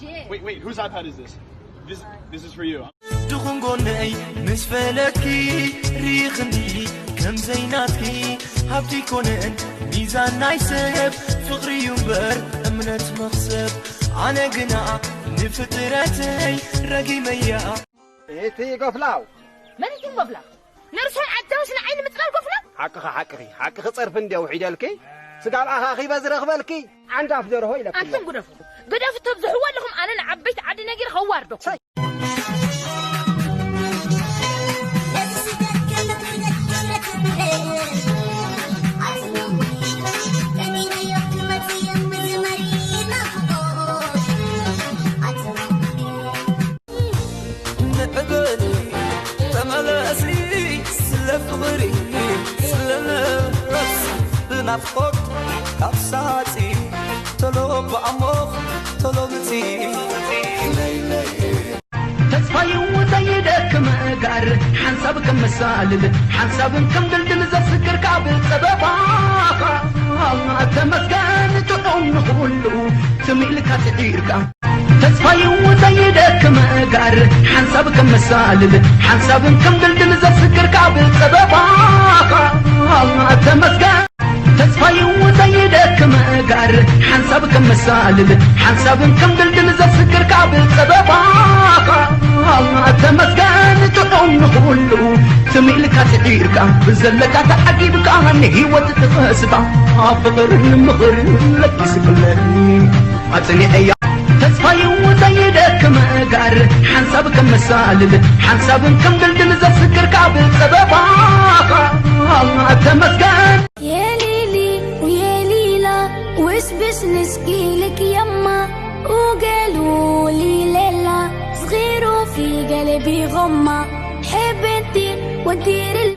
ጀ Wait, wait, whose iPad is this? This, this is for you. ድኹም ጎነይ ምስ ፈለጥኪ ርኢኽኒ ከም ዘይናትኪ ሃብቲ ኮነን ሚዛን ናይ ሰብ ፍቕሪ እዩ እምበር እምነት መኽሰብ ኣነ ግና ንፍጥረተይ ረጊመያ እቲ ጎፍላው መን እዩ ጎፍላ? ነርሶም ዓዳውስ ንዓይ ንምጥላል ጎፍላ? ሓቅኺ ሓቅኺ ሓቅኺ ጸርፊ እንድያ ውሒደልኪ ስጋብ ኣኻኺበ ዝረኽበልኪ ዓንዳፍ ደርሆ ኢለኪ ኣንቱም ግደፉ ግደፉ ተብዝሕዎ ኣለኹም ኣነ ንዓበይቲ ዓዲ ነጊር ከዋርዶ ንዕበሊ ተመለሲ ስለ ፍቕሪ ስለ ነብስ ብናፍቆት ካብ ሳፂ ቶሎ ብኣሞኽ ቶሎ ምፂ ተስፋዩ ዘይደክም ጋር ሓንሳብ ከም መሳልል ሓንሳብን ከም ድልድል ዘስግር ካብ ጸበባ ተመስገን ጥዑም ንኹሉ ትም ኢልካ ስዒርካ ተስፋዩ ዘይደክም ጋር ሓንሳብ ከም መሳልል ሓንሳብን ከም ድልድል ዘስግር ካብ ጸበባ ተመስገን ተስፋዩ ዘይደክም ጋር ሓንሳብ ከም መሳልል ሓንሳብን ከም ድልድል ዘስግር ካብ ጸበባ ተመስገን ጥዑም ንኹሉ ትም ኢልካ ስዒርካ ብዘለካ ተዓጊብካ ንህይወት ተኸስታ ፍቕርን ምኽርን ለኪስብለኒ ኣጽኒዐያ ተስፋዩ ዘይደክም ጋር ሓንሳብ ከም መሳልል ሓንሳብን ከም ድልድል ዘስግር ካብ ጸበባ ተመስገን የሊሊ ውየሊላ ውስብስንስ ኢልክ የማ ኡገሉ ሊሌላ ዝኺሩ ፊገለ ቢጎማ ሕብንቲ ወዲርል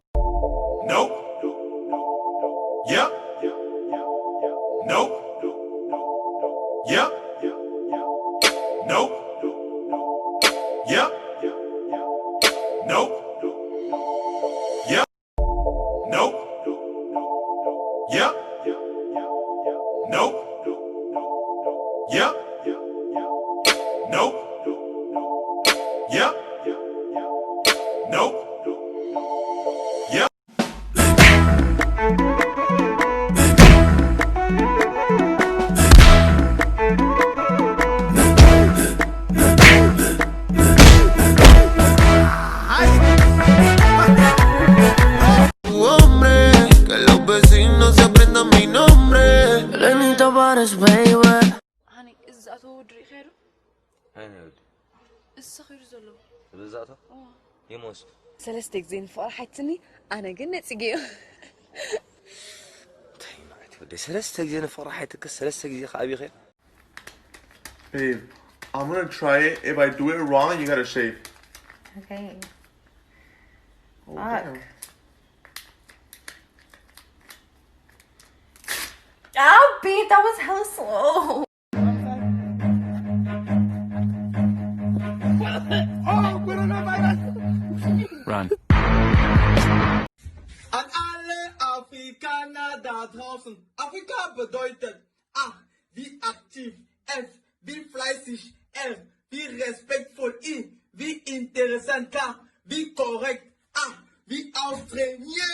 Nope. Yep. Nope. Yep. Nope. Yep. Nope. Yep. Nope. Yep. Nope. Yep. Nope. Yep. Nope. Yep. Hombre, que los vecinos se aprendan mi nombre. Lenita Vares, baby. ሃኒ እዚ ዝኣተዎ ወዲ ርኢኻዮ ዶ? ኣይነ ወዲ እዚ ሰኺሩ ዘሎ ብዛእቶ ይሞስ ሰለስተ ግዜ ንፍቕሪ ሓትኒ ኣነ ግን ነፂገዮ እንታይ ማለት ወዲ ሰለስተ ግዜ ንፍቕሪ ሓይትክስ ሰለስተ ግዜ ከኣቢኸ Babe, I'm gonna try it. If I do it wrong, you gotta shave. Okay. Oh, Fuck. Damn. Oh, babe, that was hella slow. Oh, coronavirus! Run. An alle Afrikaner da draußen. Afrika bedeutet A, wie aktiv, F, wie fleißig, R, wie respektvoll, I, wie interessant, K, wie korrekt, A, wie austrainiert.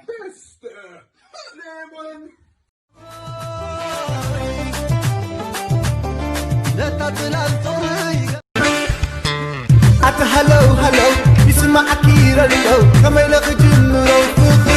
Beste Leben. ኣቲ ሃለው ሃለው ይስማዓኪ ረድዮ ከመይ ኢለ ክጅምሮ ፍቕሪ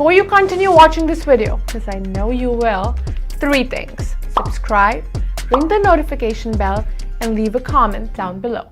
Before you continue watching this video, because I know you will, three things. Subscribe, ring the notification bell, and leave a comment down below.